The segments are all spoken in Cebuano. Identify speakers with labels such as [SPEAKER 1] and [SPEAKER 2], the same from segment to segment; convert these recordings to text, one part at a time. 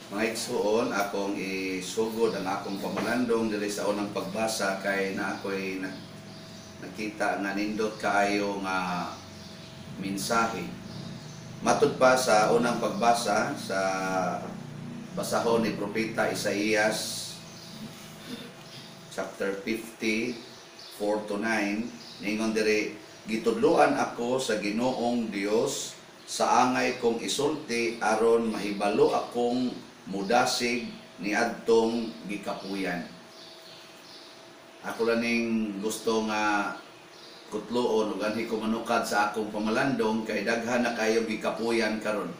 [SPEAKER 1] Mga igsuon, akong isugod ang akong pamalandong diri sa unang pagbasa kay na ako'y nakita nga nindot kaayo nga mensahe. Matud pa sa unang pagbasa sa basahon ni Propeta Isaías chapter 50 4 to 9, ningon diri, "Gitudloan ako sa Ginoong Dios sa angay kong isulti aron mahibalo akong mudasig niadtong gikapuyan." Ako lang ning gusto nga kutloon ug anhi ko manukad sa akong pamalandong kay daghan na kayo gikapuyan karon.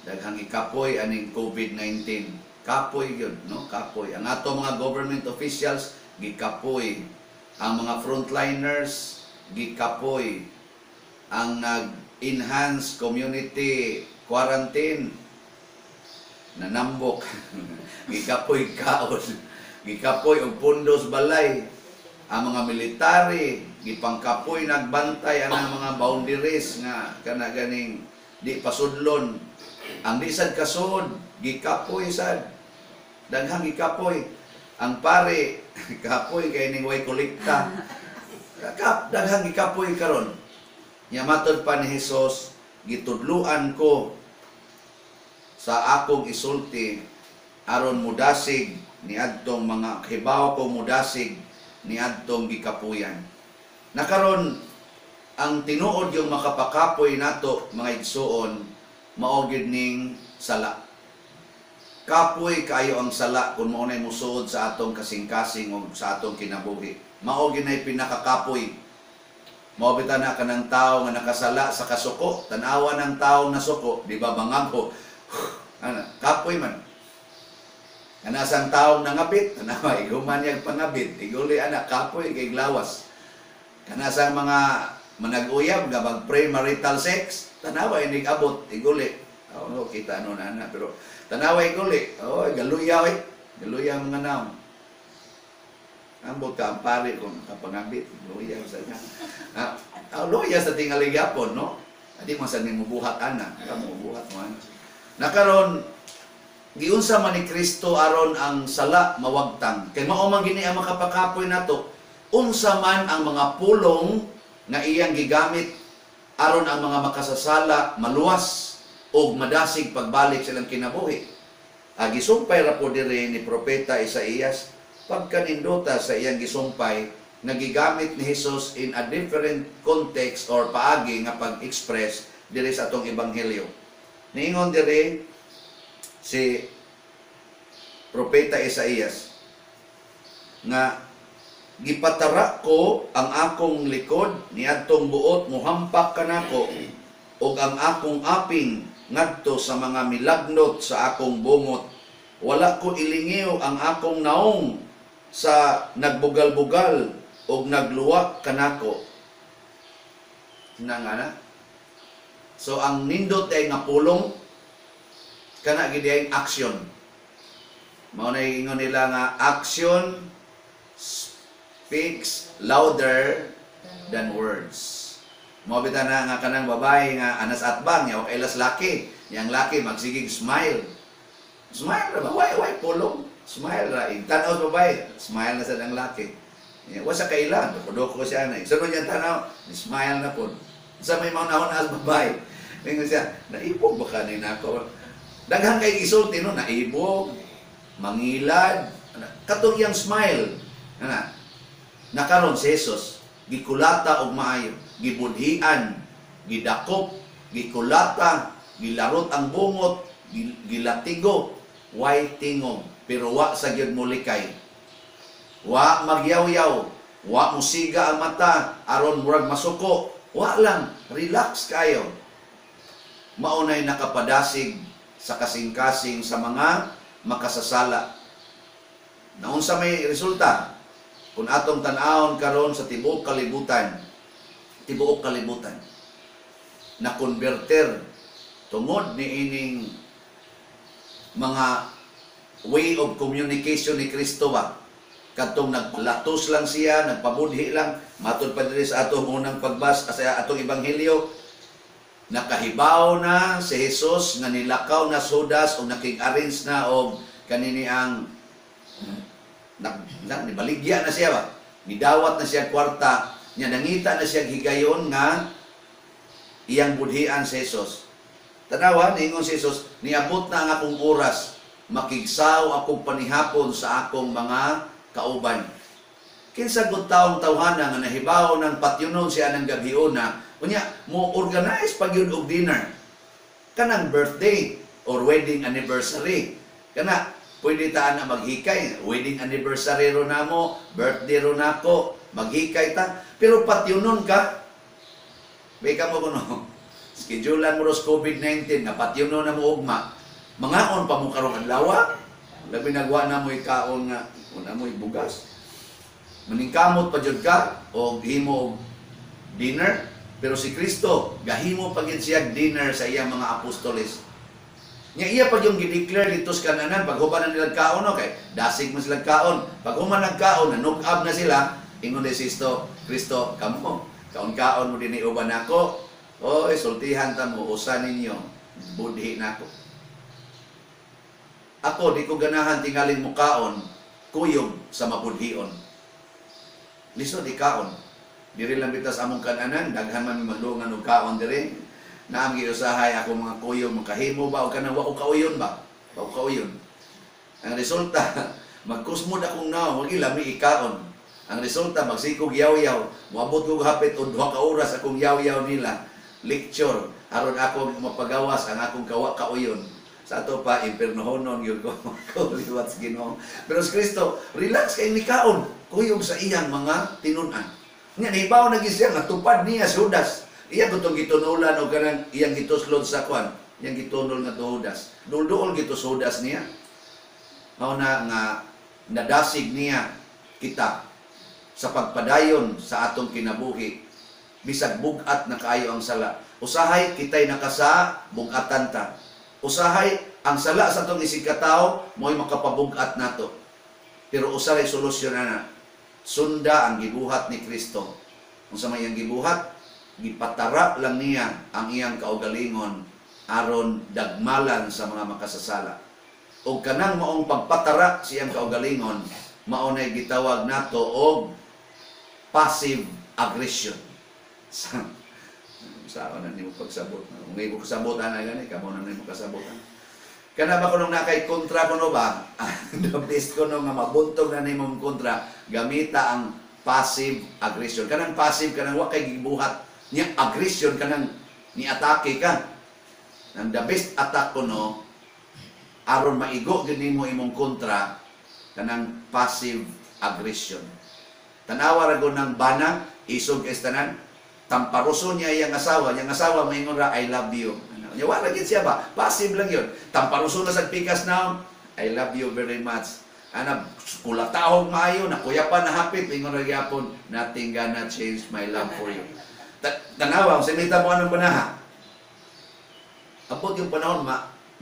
[SPEAKER 1] Daghang gikapoy aning COVID-19. Kapoy gyud, no? Kapoy. Ang ato mga government officials gikapoy. Ang mga frontliners gikapoy. Ang nag-enhance community quarantine nanambok, gikapoy kaon, gikapoy og pundos balay. Ang mga military gipangkapoy nagbantay ang mga boundaries nga kana ganing di pasudlon. Ang di sad kasud gikapoy sad. Daghang gikapoy. Ang pare kapoy kay ning way kolekta. Kap daghang gikapoy karon. Nya matod pa ni Hesus, "Gitudluan ko sa akong isulti aron mudasig niadtong mga hibaw ko mudasig niadtong gikapuyan." Nakaron ang tinuod yung makapakapoy nato, mga igsuon, mao gyud ning sala. Kapoy kayo ang sala kung mao nay musuod sa atong kasing-kasing o sa atong kinabuhi. Mao gyud nay pinakakapoy. Mao bitaw na kanang tao nga nakasala sa kasuko, tan-awa ng tao nasuko, di ba bangagho? Ana, kapoy man. Kanasang taong nangabit, tanawa, iguman niyang pangabit, iguli ana, kapoy kay lawas. Kanasang mga manag-uyab nga mag premarital sex, tanawa inig abot, iguli. Oh, no, kita ano na ana, pero tanawa iguli. Oh, galuya oy. Galuya mga naong. Ambot ka ang pare kung kapangabit, luya sa niya. Ah, ah, luya sa tingali gyapon, no? Adi mo sa nimo buhat ana, kamo buhat mo ana. Nakaron giunsa man ni Kristo aron ang sala mawagtang? Kay mao man gini ang makapakapoy nato. Unsa man ang mga pulong nga iyang gigamit aron ang mga makasasala maluwas og madasig pagbalik silang kinabuhi? Ah, gisumpay ra po diri ni Propeta Isaías, pagkanindota sa iyang gisumpay nga gigamit ni Jesus in a different context or paagi nga pag-express diri sa atong ebanghelyo. Niingon diri si Propeta Isaías nga, "Gipatara ko ang akong likod niadtong buot mohampak kanako ug ang akong aping ngadto sa mga milagnot sa akong bungot. Wala ko ilingiw ang akong naong sa nagbugal-bugal ug nagluwa kanako." Na nga na. So ang nindot ay nga pulong kana gid ay action. Mao na ingon nila nga action speaks louder than words. Mao bitaw na nga kanang babae nga anas atbang nya kay las laki, yang laki magsigig smile. Smile ra ba? Way pulong. Smile ra. Tanaw sa babae, smile na sad ang laki. Nya wa sa kaila, doko-doko siya na. Sunod niya tanaw, smile na pod. Sa may mga nahon as babae. Ingon siya, "Naibog ba ka ni nako?" Daghan kay isulti, no, naibog, mangilad, katong iyang smile. Ana. Nakaron si Jesus, gikulata og maayo, gibudhian, gidakop, gikulata, gilarot ang bungot, gilatigo, way tingog, pero wa sa gyud molikay. Wa magyawyaw, wa musiga ang mata aron murag masuko, wa lang, relax kayo. Maunay nakapadasig sa kasing-kasing sa mga makasasala. Naunsa may resulta? Kung atong tan-awon karon sa tibuok kalibutan, na converter tungod ni ining mga way of communication ni Kristo ba? Kadtong nagpalatos lang siya, nagpabudhi lang, matod pa diri sa atong unang pagbas sa atong ebanghelyo, Nakahibaw na si Jesus nga nilakaw na si Judas o nakig-arrange na og kanini ang na, nibaligya na siya ba? Nidawat na siya kwarta, nya nangita na siya higayon nga iyang budhian si Jesus. Tanawa, niingon si Jesus, "Niabot na ang akong oras, makigsaw akong panihapon sa akong mga kauban." Kinsa gud taong tawhana nga nahibaw ng patyunon siya ng gabhiona, unya mo organize pag yun og dinner? Kanang birthday or wedding anniversary. Kana pwede ta na maghikay, wedding anniversary ro namo, birthday ro nako, maghikay ta. Pero patyunon ka, may ka mo kuno. Schedulean mo ros COVID-19 nga patyunon na mo ugma. Mangaon pa mo karong adlaw. Labi nagwa na mo ikaon nga una mo bugas. Maningkamot pa jud ka og himo og dinner, pero si Kristo gahimo pa gid siya dinner sa iyang mga apostoles. Nya iya pa yung gideclare dito sa kananan pag human na nila kaon, okay. Dasig man sila kaon. Pag human nagkaon, nanug-ab na sila, ingon ni Kristo, "Kristo, kamo, kaon-kaon mo dinhi uban nako. Oy, sultihan ta mo usa ninyo, budhi nako." Ako di ko ganahan tingaling mukaon kuyog sa mabudhion. Lisod ikaon. Diri lang bitas among kananan, daghan man mi magdungan og kaon diri. Naam giusahay ako mga kuyog makahimo ba o kanang wa ko kauyon ba? Wa ko kauyon. Ang resulta, magkusmod akong naong, wag lami ikaon. Ang resulta, magsikog yaw-yaw. Moabot ko hapit og 2 ka oras akong yaw-yaw nila. Lecture, aron ako mapagawas ang akong kawa kauyon. Sa ato pa, impernohonon yun ko, ko liwat sa Ginoo. Pero si Kristo, relax kay nikaon, kuyog sa iyang mga tinun-an. Nga, nahibaw na gyud siya, natupad niya si Judas. Iya gutong gitunulan o kanang iyang gituslod sa kwan, iyang gitunol nga to Judas. Dulduol gito sa Judas niya. Mao na nga nadasig niya kita sa pagpadayon sa atong kinabuhi bisag bugat na kaayo ang sala. Usahay kitay nakasa, bugatan ta. Usahay ang sala sa atong isig katawo mo'y makapabugat nato. Pero usahay solusyon ana. Sunda ang gibuhat ni Kristo. Unsa may iyang gibuhat? Gipatara lang niya ang iyang kaugalingon aron dagmalan sa mga makasasala. Og kanang maong pagpatara sa iyang kaugalingon, mao nay gitawag nato og passive aggression. Sa na nimo pagsabot. Kung imo kasabot ana gani, kamo na nimo kasabotan. Kana ba kunong nakay kontra kuno ba? The best kuno nga mabuntog na nimong kontra, gamita ang passive aggression. Kanang passive, kanang wa kay gibuhat niya aggression, kanang ni-atake ka. Ang the best attack kuno aron maigo gyud nimo imong kontra, kanang passive aggression. Tanawa ra gud ng bana, isog kay tanan, tamparuso niya iyang asawa moingon ra, "I love you." Ano, nya wala gid siya ba? Passive lang yun. Tamparuso na sa pikas na, "I love you very much." Ana, kulatahog maayo, nakuya pa na hapit, ingon ra gyapon, "Nothing gonna change my love for you." Tanawa, kung sinita mo anong banaha, abot yung panahon,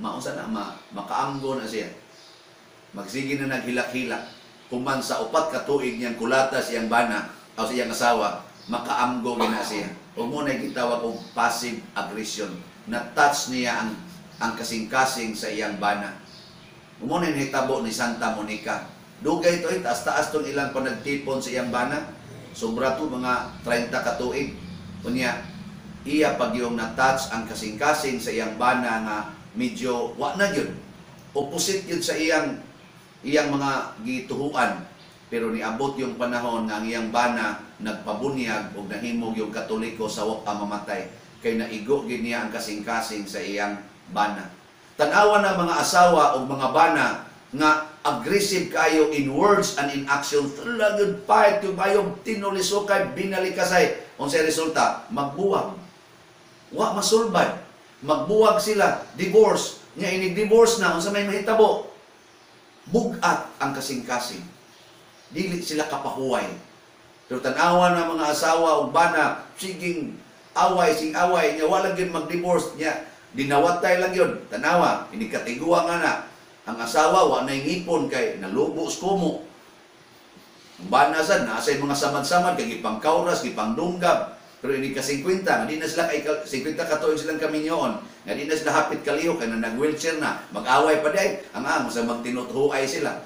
[SPEAKER 1] maunsa na, makaamgo na siya. Magsige na naghilak-hilak. Human sa 4 ka tuig niyang kulata siyang bana, o sa iyang asawa, makaamgo gina siya. O mo na gitawag og passive aggression. Na-touch niya ang kasing-kasing sa iyang bana. Mo na nahitabo ni Santa Monica. Dugay to eh, taas-taas tong ilang panagtipon sa iyang bana. Sobra to mga 30 ka tuig. Unya, iya pag yung na-touch ang kasing-kasing sa iyang bana nga medyo wa na yun. Opposite yun sa iyang iyang mga gituhuan. Pero niabot yung panahon nga ang iyang bana nagpabunyag o nahimog yung Katoliko sa wa pa mamatay. Kay naigo gid niya ang kasing-kasing sa iyang bana. Tanawa na mga asawa o mga bana nga aggressive kayo in words and in action. Talagang fight yung ayong tinulisukay, binalikasay. Unsay resulta? Magbuwag. Wa masulbad. Magbuwag sila, divorce. Nya inig divorce na, unsa may mahitabo? Bugat ang kasing-kasing. Dili sila kapahuway. Pero tanawa na mga asawa ug bana, siging away, sing away, nya wala gyud mag-divorce nya. Dinawatay lang yun. Tanawa, ini katiguang nga na. Ang asawa, wa na ngipon kay nalubo sa kumo. Ang bana sad, nasa mga samad-samad, kay gipangkauras, gipangdunggab. Pero ini ka 50, nga di na sila kay 50 ka tuig silang kaminyoon, nga di na sila hapit kalihok kay na nag-wheelchair na, mag-away pa day. Ang amo sa magtinuthuay sila.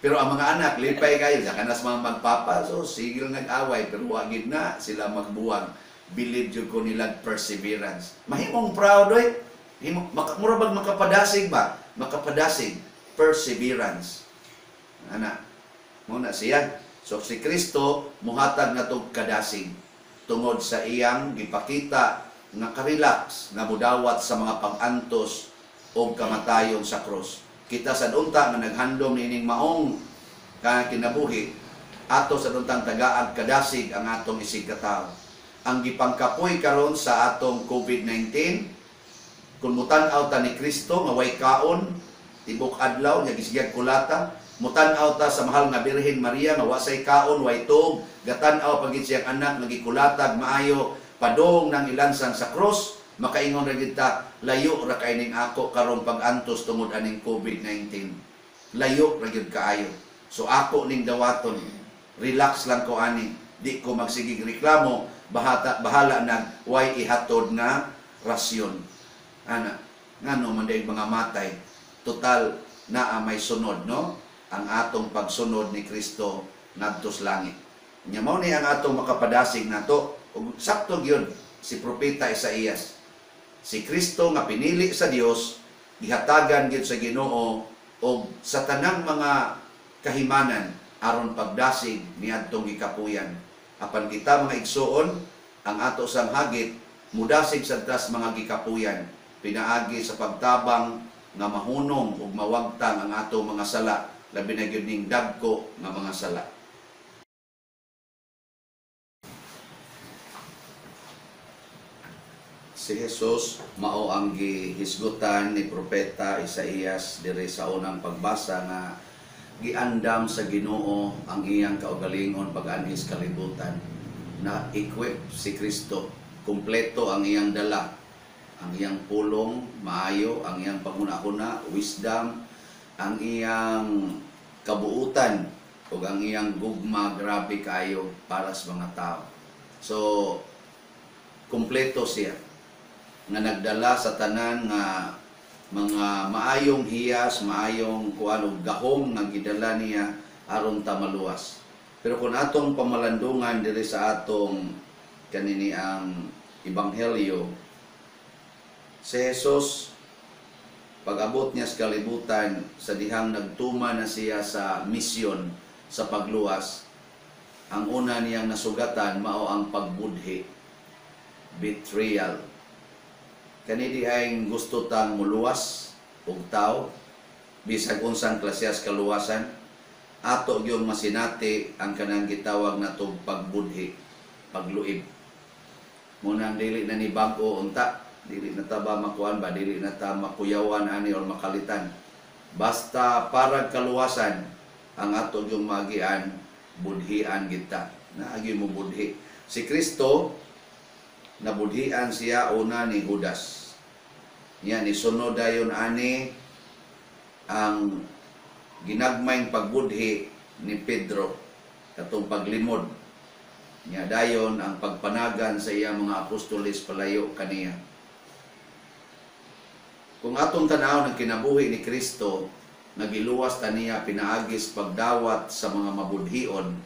[SPEAKER 1] Pero ang mga anak lipay kayo sa kanas mga magpapa, so sigil nag-away pero wa gid na sila magbuwag. Bilib jud ko nila perseverance. Mahimong proud oy. Himo maka, mura bag makapadasig ba? Makapadasig perseverance. Ana, mo na siya. So si Kristo muhatag natog kadasig tungod sa iyang gipakita nga karelax nga mudawat sa mga pag-antos o kamatayon sa krus. Kita sa unta nga naghandom niining maong kinabuhi, ato sa untang tagaag kadasig ang atong isig katawo. Ang gipangkapoy karon sa atong COVID-19, kung mutan-aw ta ni Kristo nga way kaon tibok adlaw nya gisigag kulata, mutan-aw ta sa mahal nga Birhen Maria nga wasay kaon way tuog, gatan-aw pagid siyang anak nga gikulatag maayo padong nang ilansang sa krus, makaingon ra gid ta, layo ra kay ning ako karong pag-antos tungod aning COVID-19. Layo ra gyud kaayo. So ako ning dawaton, relax lang ko ani, di ko magsigig reklamo, bahata, bahala nag way ihatod nga rasyon. Ana, ngano man day mga matay, total naa may sunod, no? Ang atong pagsunod ni Kristo ngadto sa langit. Nya mao ni ang atong makapadasig nato ug sakto gyud si propeta Isaías. Si Kristo nga pinili sa Dios, gihatagan gyud sa Ginoo og sa tanang mga kahimanan aron pagdasig niadtong gikapuyan. Apan kita mga igsuon, ang ato sang hagit mudasig sad tas mga gikapuyan pinaagi sa pagtabang nga mahunong ug mawagtang ang atong mga sala, labi na gyud ning dagko nga mga sala. Si Jesus mao ang gihisgutan ni propeta Isaías diri sa unang pagbasa nga giandam sa Ginoo ang iyang kaugalingon pag-anhis kalibutan. Na equip si Kristo, kumpleto ang iyang dala, ang iyang pulong maayo, ang iyang panghuna-huna, wisdom, ang iyang kabuutan ug ang iyang gugma grabe kaayo para sa mga tao. So kumpleto siya nga nagdala sa tanan nga mga maayong hiyas, maayong kuan og gahom nga gidala niya aron ta maluwas. Pero kung atong pamalandungan diri sa atong kanini ang ebanghelyo, si Jesus pag-abot niya sa kalibutan sa dihang nagtuma na siya sa misyon sa pagluwas, ang una niyang nasugatan mao ang pagbudhi, betrayal. Kani di ay gusto tang muluwas og tao bisag unsang klasehas kaluwasan, ato gyud masinati ang kanang gitawag natong pagbudhi, pagluib. Munang dili na ni bag-o unta, dili na ta ba makuan ba, dili na ta makuyawan ani or makalitan. Basta parag kaluwasan ang ato gyud magian, budhian kita. Naagi mo budhi. Si Kristo nabudhian siya una ni Judas. Niya ni sunod dayon ani ang ginagmayng pagbudhi ni Pedro katong paglimod. Niya dayon ang pagpanagan sa iyang mga apostoles palayo kaniya. Kung atong tan-aw ng kinabuhi ni Kristo, nagiluwas ta niya pinaagis pagdawat sa mga mabudhion,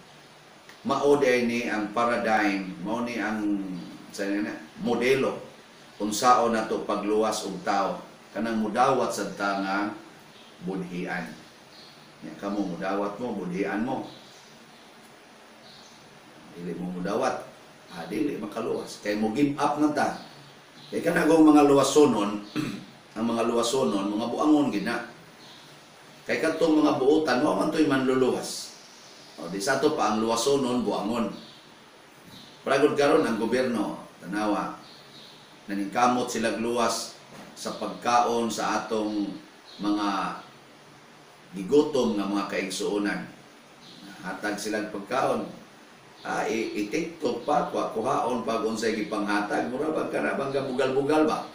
[SPEAKER 1] mao day ni ang paradigm, mao ni ang sa modelo unsaon nato pagluwas og tao kanang mudawat sad ta nga budhian. Nya kamo mudawat mo, budhian mo. Dili mo mudawat, dili makaluwas kay mo give up na ta. Kay kanagong mga luwasonon, ang mga luwasonon mga buangon gid na. Kay kadtong mga buotan wa man toy manluluwas. O di sa ato pa ang luwasonon buangon. Pragod karon ang gobyerno, tanawa, naningkamot sila luwas sa pagkaon sa atong mga gigutom nga mga kaigsuonan. Hatag silang pagkaon. I-TikTok pa, kuhaon pag unsay gipanghatag, mura bag kana bang bugal-bugal ba?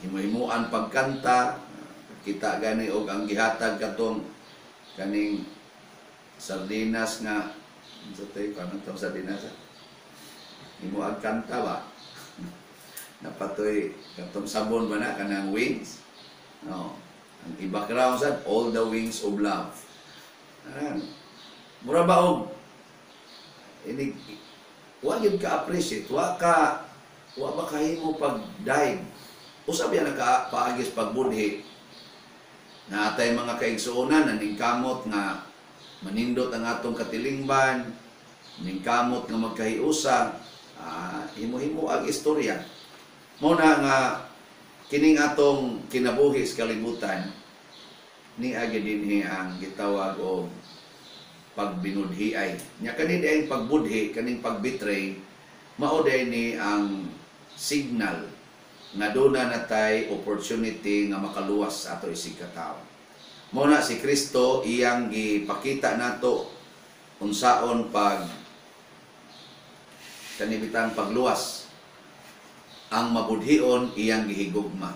[SPEAKER 1] Himuhimuan pagkanta, kita gani og ang gihatag katong kaning sardinas nga unsa tay kanang tong sardinas? Imo ang kanta ba? Napatoy katong sabon ba na kanang Wings? No. Ang i-background sad, "All the Wings of Love." Ayan. Mura ba og inig wa gyud ka appreciate, wa ba kahimo pag dive. Usab yan naka paagis pagbudhi na atay mga kaigsuonan na ningkamot nga manindot ang atong katilingban, ningkamot nga magkahiusa, himo-himo ang istorya. Mao na nga kining atong kinabuhi sa kalibutan ni agi dinhi ang gitawag og pagbinudhiay. Nya kani diay pagbudhi, kaning pagbetray, mao diay ni ang signal nga duna natay opportunity nga makaluwas sa ato isig katawo. Mao na si Kristo iyang gipakita nato unsaon pag kanibitang pagluwas. Ang mabudhion iyang gihigugma.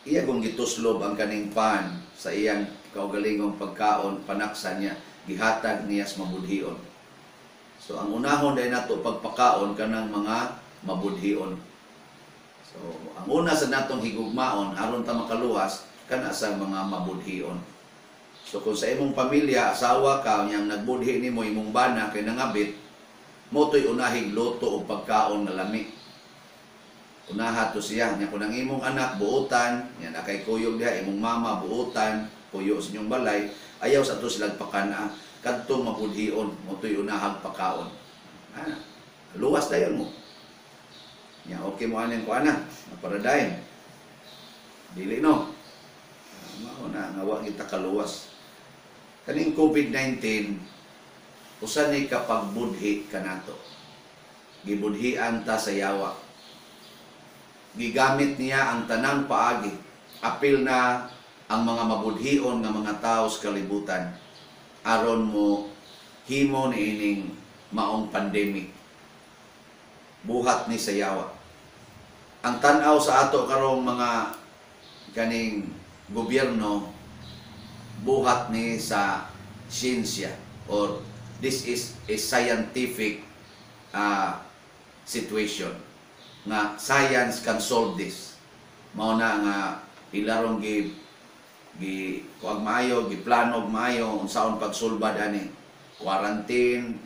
[SPEAKER 1] Iya kung gituslob ang kaning pan sa iyang kaugalingong pagkaon, panaksa niya, gihatag niya sa mabudhion. So ang unahon dahil nato pagpakaon kanang mga mabudhion. So ang una sa natong higugmaon aron ta makaluwas kana sa mga mabudhion. So kung sa imong pamilya, asawa ka, yang nagbudhi nimo imong bana kay nangabit, mo to'y unahing luto og pagkaon nga lami. Unaha to siya. Nya kung ang imong anak buotan, nya na kay kuyog diha imong mama buotan, puyo sa inyong balay, ayaw sa to silang pakana kadtong mabudhion, mo to'y unahag pakaon. Ah, luwas dayon mo. Nya okay mo aning kuana, paradayon. Dili no. Ah, mao na nga wa kita kaluwas. Kaning COVID-19 usa ni kapagbudhi kanato. Gibudhian ta sa yawa. Gigamit niya ang tanang paagi. Apil na ang mga mabudhion nga mga tao sa kalibutan aron mo himo niining maong pandemic. Buhat ni sa yawa. Ang tan-aw sa ato karong mga kaning gobyerno, buhat ni sa siyensya or this is a scientific situation nga science can solve this. Mao na nga ilarong gi gi kuag maayo, giplano maayo unsaon pagsulbad ani quarantine,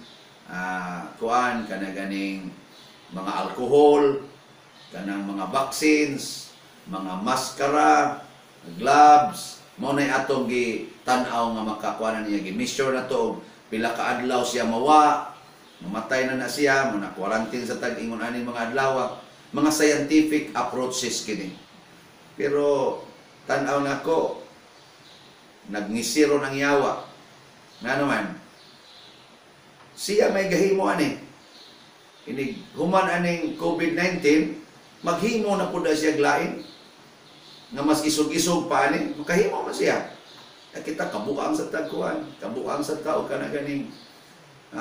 [SPEAKER 1] kuan kana ganing mga alcohol, kanang mga vaccines, mga maskara, gloves. Mao na atong gi tan-aw nga makakuan niya, gi measure na to og pila ka adlaw siya mawa, mamatay na na siya mo na quarantine sa tag ingon ani mga adlaw. Mga scientific approaches kini, pero tan-aw nako nagngisiro ng yawa nga naman siya may gahimo ani. Inig human aning COVID-19, maghimo na pud na siya lain nga mas isog-isog pa ani, makahimo man siya. Kita kabuang sa tagkuan, kabuang sa tao kana ganing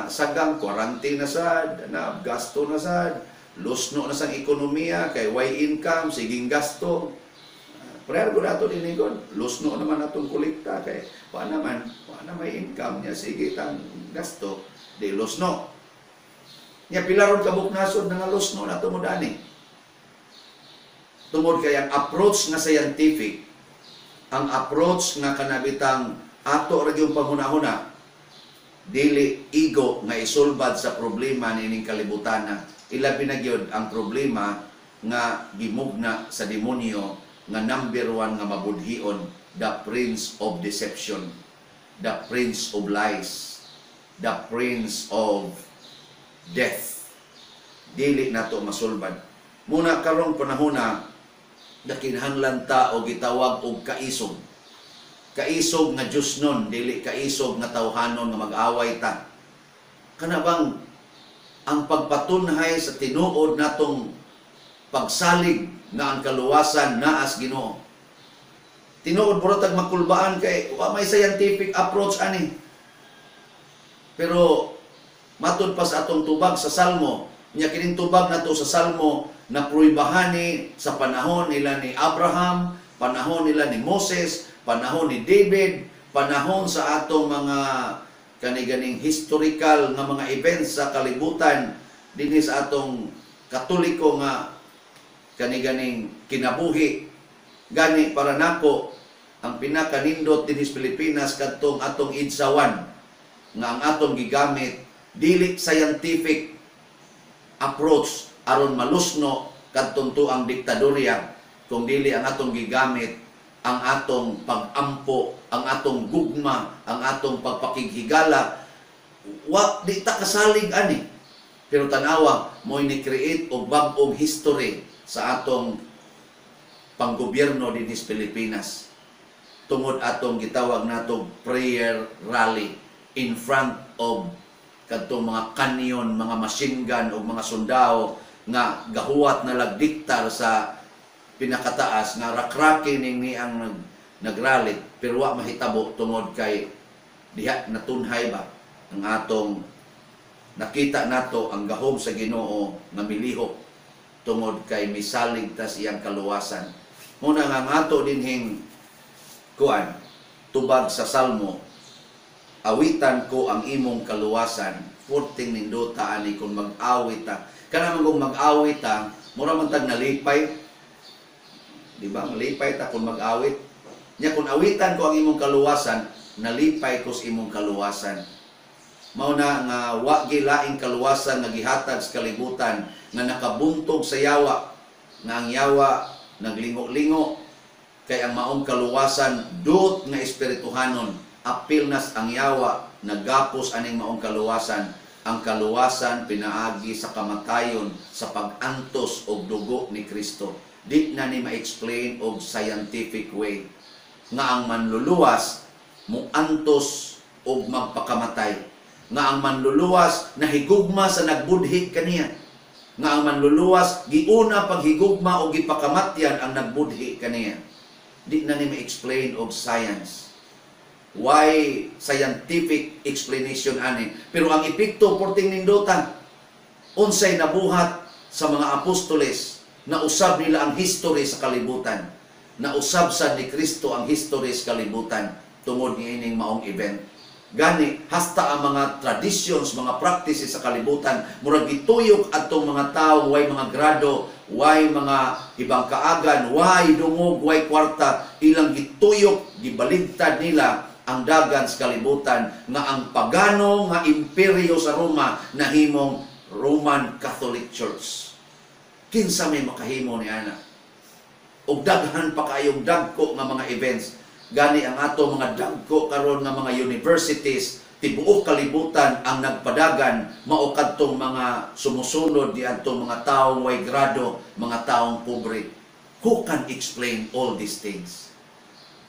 [SPEAKER 1] sagang quarantine na sad na, gasto na sad, lusno na sang ekonomiya kay way income, siging gasto. Prayer ko nato dinhi kon, lusno naman atong kolekta kay wa naman, wa na may income niya, sige tang gasto, di lusno. Nya pila ron ka buknasod na nga lusno na tungod ani. Tungod kay ang approach nga scientific, ang approach nga kanabitang ato ra gyud panghunahuna, dili igo nga isulbad sa problema niining kalibutan na ilabi na gyud ang problema nga gimugna sa demonyo nga number one nga mabudhion, the prince of deception, the prince of lies, the prince of death. Dili nato masulbad. Muna karong panahona nakinahanglan ta og gitawag og kaisog. Kaisog nga Diyos nun, dili kaisog nga tawhanon nga mag-away ta. Kana bang ang pagpatunhay sa tinuod natong pagsalig nga ang kaluwasan naas Ginoo. Tinuod bro tag makulbaan kay wa may scientific approach ani. Pero matud pa sa atong tubag sa Salmo, nya kining tubag nato sa Salmo na pruibahani sa panahon nila ni Abraham, panahon nila ni Moses, panahon ni David, panahon sa atong mga kaniganing historical nga mga events sa kalibutan. Dinhi sa atong Katoliko nga kani-ganing kinabuhi. Gani para nako, ang pinakanindot dinhi sa Pilipinas kadtong atong EDSA 1 nga ang atong gigamit dili scientific approach aron malusno kadtong tuang diktadorya, kung dili ang atong gigamit ang atong pag-ampo, ang atong gugma, ang atong pagpakighigala. Wa di ta kasalig ani. Pero tanawa, mo'y ni-create og bag-ong history sa atong panggobyerno dinhi sa Pilipinas. Tungod atong gitawag nato prayer rally in front of kadtong mga kanyon, mga machine gun o mga sundao nga gahuwat na lagdiktar sa pinakataas nga rakraki ning ni ang nagrally, pero wa mahitabo tungod kay diha natunhay ba ang atong nakita nato ang gahom sa Ginoo nga milihok tungod kay misalig ta sa iyang kaluwasan. Muna nga ang ato dinhing kuan tubag sa Salmo, "Awitan ko ang imong kaluwasan." Purting nindota ani kung mag-awit ta. Kana man kung mag-awit ta, mura man tag nalipay. Di ba? Malipay ta kung mag-awit. Nya kung awitan ko ang imong kaluwasan, nalipay ko sa imong kaluwasan. Mao na nga wa gilaing kaluwasan nga gihatag sa kalibutan nga nakabuntog sa yawa, nga ang yawa naglingo-lingo kay ang maong kaluwasan dot nga espirituhanon, apil nas ang yawa nagapos aning maong kaluwasan. Ang kaluwasan pinaagi sa kamatayon, sa pag-antos og dugo ni Kristo. Di na ni ma-explain og scientific way nga ang manluluwas muantos og magpakamatay, nga ang manluluwas nahigugma sa nagbudhi kaniya, nga ang manluluwas giuna paghigugma o gipakamatyan ang nagbudhi kaniya. Di na ni ma-explain og science. Why scientific explanation ani? Pero ang epekto porting nindota. Unsay nabuhat sa mga apostoles, nausab nila ang history sa kalibutan. Nausab sa ni Kristo ang history sa kalibutan tungod niining maong event. Gani hasta ang mga traditions, mga practices sa kalibutan, murag gituyok adtong mga tawo way mga grado, way mga ibang kaagan, way dungog, way kwarta, ilang gituyok, gibaligtad nila ang dagan sa kalibutan nga ang pagano nga imperyo sa Roma nahimong Roman Catholic Church. Kinsa may makahimo ni ana? Og daghan pa kayong dagko nga mga events. Gani ang ato mga dagko karon nga mga universities tibuok kalibutan ang nagpadagan mao kadtong mga sumusunod di adtong mga taong way grado, mga taong pobre. Who can explain all these things?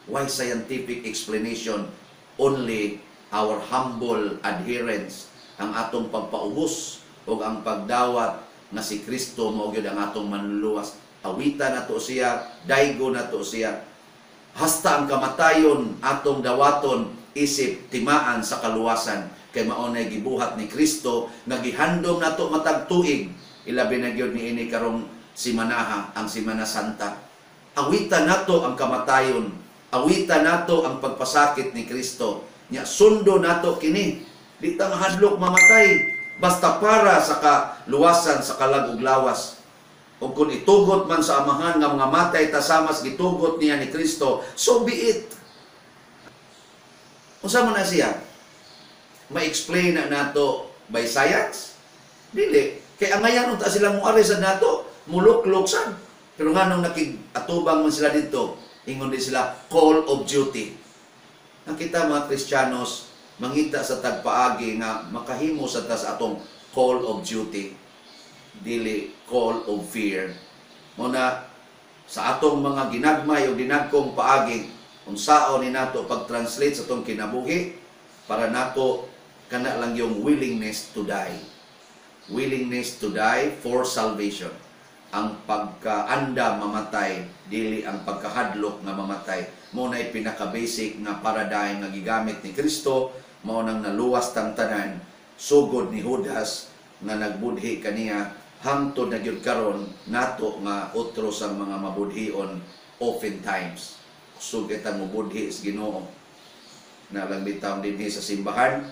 [SPEAKER 1] Why scientific explanation? Only our humble adherence, ang atong pagpaubos o ang pagdawat nga si Kristo mao gyud ang atong manluluwas. Awitan nato siya, daygo nato siya. Hasta ang kamatayon atong dawaton isip timaan sa kaluwasan kay mao nay gibuhat ni Kristo nga gihandom nato matag tuig, ilabi na gyud niini karong simanaha, ang Semana Santa. Awitan nato ang kamatayon, awitan nato ang pagpasakit ni Kristo. Nya sundo nato kini. Di ta mahadlok mamatay basta para sa kaluwasan sa kalag ug lawas. Ug kung itugot man sa Amahan nga mga matay ta samas gitugot niya ni Kristo, so be it. Unsa man na siya? Ma-explain na nato by science? Dili. Kay angayan unta sila moari sa nato, muluklok sad. Pero nganong nakig-atubang man sila dito, ingon din sila, call of duty. Ang kita mga Kristiyanos, mangita sa tagpaagi nga makahimo sa tas atong call of duty, dili call of fear. Muna sa atong mga ginagmay o ginagkong paagi, unsaon ni nato pag-translate sa atong kinabuhi, para nako kana lang yung willingness to die. Willingness to die for salvation. Ang pagkaanda mamatay, dili ang pagkahadlok nga mamatay. Mao na'y pinaka-basic nga paradigm nga gigamit ni Kristo, mao nang naluwas tang tanan, sugod ni Judas nga nagbudhi kaniya hangtod na gyud karon nato nga otro sa mga mabudhion oftentimes. Kusog kita mobudhi sa Ginoo. Na lang bitaw dinhi sa simbahan,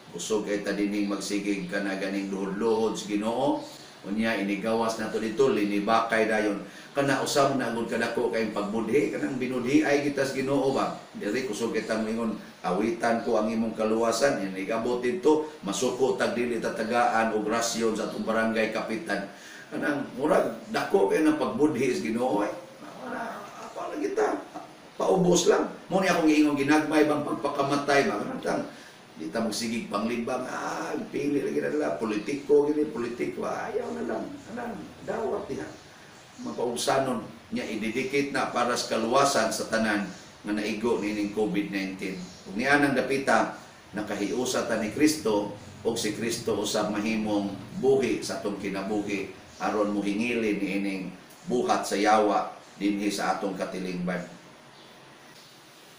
[SPEAKER 1] Kusog kay ta dinhing magsigig kana ganing luhod-luhod sa Ginoo. Unya inigawas nato dito, linibakay dayon. Kana usab na gud kadako kay pagbudhi, kanang binudhi ay kita sa Ginoo ba. Diri kusog kay ta moingon, "Awitan ko ang imong kaluwasan." Inigabot didto, masuko tag dili tatagaan og rasyon sa atong barangay kapitan. Kanang murag dako kay ng pagbudhi sa Ginoo ay. Wala, apa lang kita. Paubos lang. Mo ni akong giingon, ginagmay bang pagpakamatay ba? Kanang di ta magsigig panglibang, pili lagi na nila, politiko, gini, politiko, ayaw na lang, anang, dawat diha. Mapaubsanon niya, i-dedicate na para sa kaluwasan sa tanan nga naigo nining COVID-19. Ug niya nang dapita, nakahiusa ta ni Kristo, ug si Kristo usab mahimong buhi sa atong kinabuhi, aron mohingilin niining buhat sa yawa dinhi sa atong katilingban.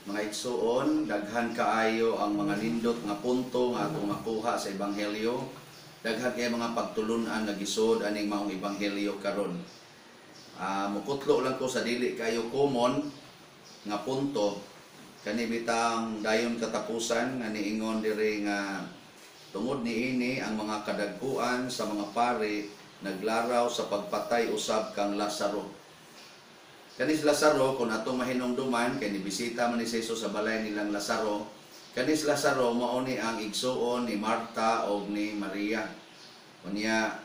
[SPEAKER 1] Mga igsuon, daghan kaayo ang mga nindot nga punto nga atong makuha sa ebanghelyo. Daghan kay mga pagtulun-an nga gisod aning maong ebanghelyo karon. Mukutlo lang ko sa dili kayo common nga punto, kani bitang dayon katapusan nga niingon diri nga tungod niini ang mga kadagkuan sa mga pari naglaraw sa pagpatay usab kang Lazaro. Kani si Lazaro, kung atong mahinumduman, kay nibisita man ni si Jesus sa balay nilang Lazaro, kani si Lazaro mao ni ang igsuon ni Marta og ni Maria. Unya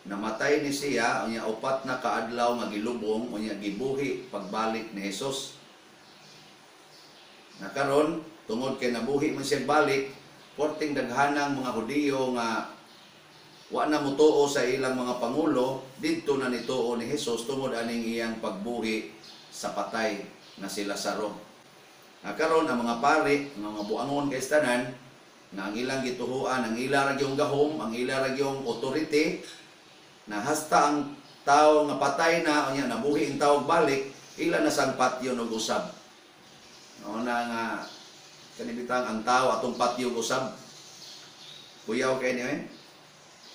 [SPEAKER 1] namatay ni siya, unya 4 na kaadlaw nga gilubong, unya gibuhi pagbalik ni Jesus. Nakaron, tungod kay nabuhi man siya balik, porting daghanang mga Hudiyo nga wa na motuo sa ilang mga pangulo, didto na nituo ni Jesus tungod aning iyang pagbuhi sa patay na si Lazaro. Karon ang mga pari, ang mga buangon kay tanan, nga ang ilang gituhuan, ang ila ra gyung gahom, ang ila ra gyung authority, na hasta ang tao nga patay na, unya nabuhi ang tawag balik, ila na sang patyo og usab. No na nga kanibitang ang tao atong patyo og usab. Kuyaw kay niyo eh.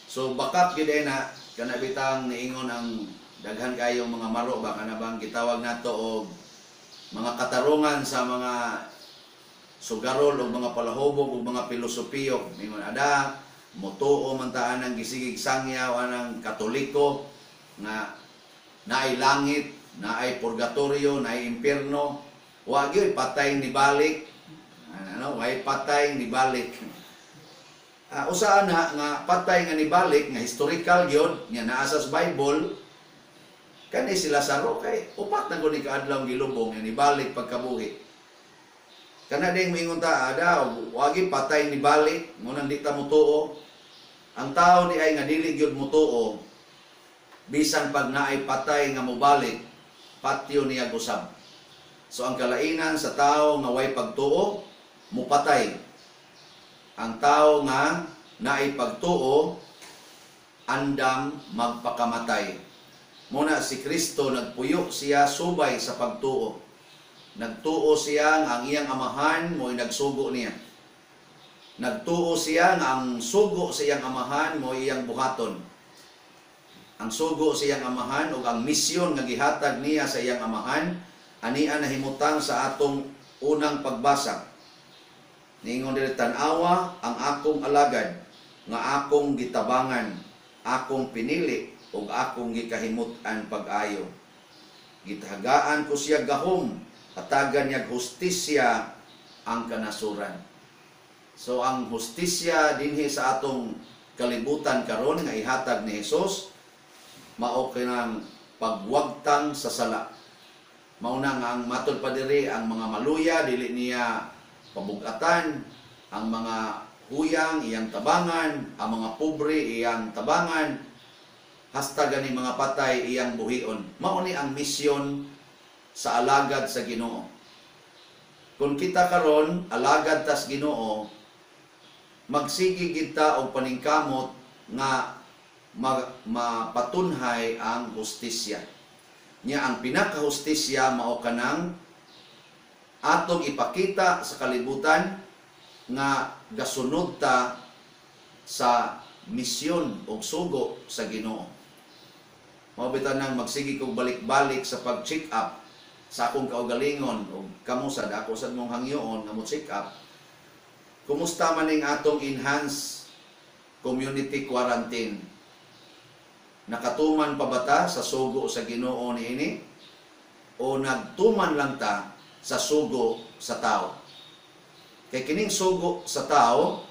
[SPEAKER 1] So bakap gyud na kanabitang niingon ang daghan kayong mga maro ba, kana bang gitawag nato og mga katarungan sa mga sugarol o mga palahubog o mga pilosopiyo. Ningon ada motuo man ta anang gisigig sangyaw anang Katoliko nga naay langit, naay purgatorio, naay impierno, wa gyud patay ni balik. Ano, way patay ni balik. Usa na nga patay nga nibalik nga historical gyud nga naa sa Bible, kani si Lazaro kay 4 na gud ni kaadlaw gilubong nga nibalik pagkabuhi. Kana ding moingon ta ada wagi patay nibalik, mo nang di ta motuo. Ang tao ni ay nga dili gyud motuo, bisan pag naay patay nga mobalik, patyo niya gusab. So ang kalainan sa tao nga way pagtuo, mupatay. Ang tao nga naay pagtuo, andam magpakamatay. Muna si Kristo nagpuyo siya subay sa pagtuo. Nagtuo siya nga ang iyang amahan mo'y nagsugo niya. Nagtuo siya nga ang sugo sa iyang amahan mo'y iyang buhaton. Ang sugo sa iyang amahan o ang misyon nga gihatag niya sa iyang amahan, ania nahimutang sa atong unang pagbasa. Niingon diri, tan-awa ang akong alagad nga akong gitabangan, akong pinili ug akong gikahimut-an pag-ayo. Gitahagaan ko siya gahom, hatagan niya hustisya ang kanasuran. So ang hustisya dinhi sa atong kalibutan karon nga ihatag ni Hesus mao kinang pagwagtang sa sala. Mao na nga ang matod pa diri ang mga maluya dili niya pabugatan, ang mga huyang iyang tabangan, ang mga pobre iyang tabangan, hasta gani mga patay iyang buhion. Mao ni ang misyon sa alagad sa Ginoo. Kung kita karon alagad tas Ginoo, magsige kita og paningkamot nga mapatunhay ang hustisya. Nya ang pinakahustisya mao kanang atong ipakita sa kalibutan nga gasunod ta sa misyon og sugo sa Ginoo. Mao bitaw nang magsige kog balik-balik sa pag-check up sa akong kaugalingon og kamo sad ako sad mong hangyoon nga mo check up. Kumusta man ning atong enhanced community quarantine? Nakatuman pa ba ta sa sugo sa Ginoo niini o nagtuman lang ta sa sugo sa tao? Kay kining sugo sa tao,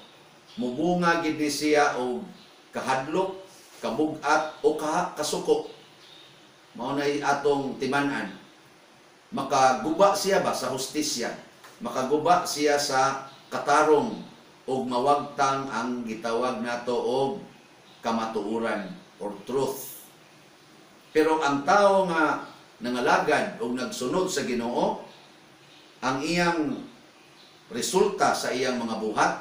[SPEAKER 1] mubunga gid ni siya og kahadlok, kabug-at o kasuko. Mao nay atong timan-an. Makaguba siya ba sa hustisya? Makaguba siya sa katarong ug mawagtang ang gitawag nato og kamatuoran or truth. Pero ang tao nga nangalagad o nagsunod sa Ginoo, ang iyang resulta sa iyang mga buhat